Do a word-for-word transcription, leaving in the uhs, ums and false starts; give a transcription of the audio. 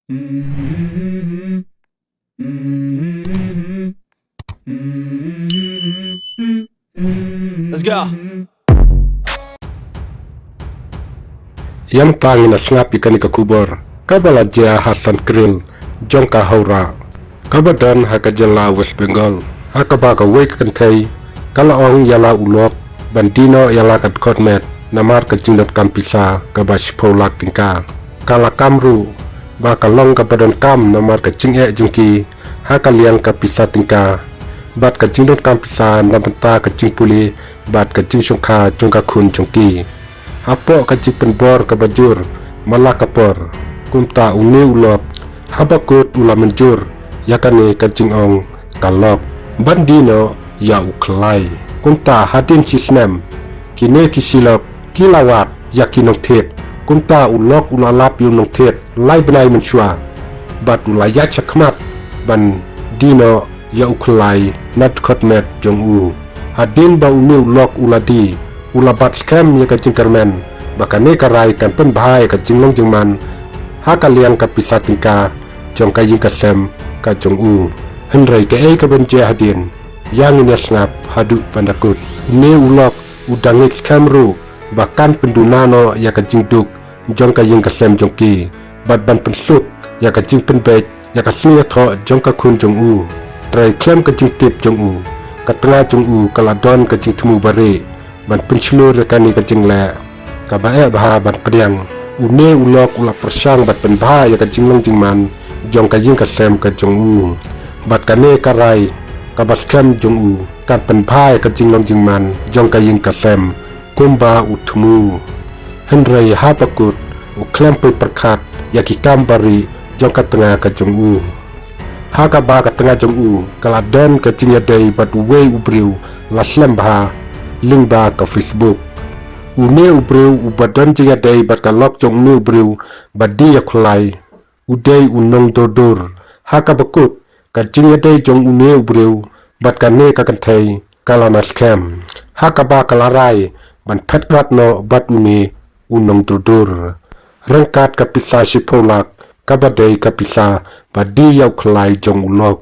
Let's go. Ïa mynta ngin ïa sngap ïa kane ka khubor kaba la jia ha Sankrail jong ka Howrah, kaba don ha ka jylla West Bengal, ha kaba kawei ka kynthei ka la ong ïa la u lok ban die noh ïa la ka dkhot met namar ka jingdonkam pisa kaba shiphew lak tyngka. Ka la kam ruh ba ka long kaba donkam namar ka jingeh jong ki ha ka liang ka pisa tyngka bad ka jingdonkam pisa na bynta ka jingpule bad ka jingshongkha jong ka khun jong ki. Hapoh ka jingpynbor kaba jur man la ka por, kumta une u lok haba kut u la mynjur ïa kane ka jingong ka lok ban die noh ïa u khlai. Kumta hadien shi snem kine ki shilok ki la wad ïa ki nongthied. Kumta u lok u la lap ïa u nongthied lai bnai mynshuwa bad u la ïaid shakhmat ban die noh ïa u khlai na dkhot met jong u. Hadien ba une u lok u la die, u la bat skhem ïa ka jingkyrmen ba kane ka rai kan pynbha ïa ka jinglong jingman ha ka liang ka pisa tyngka jong ka ïing ka sem ka jong u. Hynrei kaei kaban jia hadien, ïa ngin ïa sngap haduh ban da kut. Une u lok u dang ngeit skhem ruh ba kan pynduna noh ïa ka jingduk jong ka ïing ka sem jong ki bad ban pynsuk ïa ka jingpynbeit ïa ka sngi ïathoh jong ka khun jong u. Trai khlem ka jingtip jong u, ka tnga jong u ka la don ka jingthmu barieh ban pynshlur ïa kane ka jingleh kaba eh bha ban pdiang. Une u lok u la pyrshang ban pynbha ïa ka jinglong jingman jong ka ïing ka sem ka jong u bad kane ka rai kaba skhem jong u kan pynbha ïa ka jinglong jingman jong ka ïing ka sem kumba u thmu. Hynrei haba kut u khlem poi pyrkhat ïa ki kam barieh jong ka tnga ka jong u. Ha kaba ka tnga jong u ka la don ka jingïadei bad uwei u briew la slem bha lyngba ka Facebook. Une u briew uba don jingïadei bad ka lok jong une u briew ba die ïa u khlai u dei u nongdur dur. Ha kaba kut ka jingïadei jong une u briew bad kane ka kynthei ka la na skhem, ha kaba ka la rai ban phet krad noh bad une u nongdur dur ryngkat ka pisa shiphew lak kaba dei ka pisa ba die ïa u khlai jong u lok.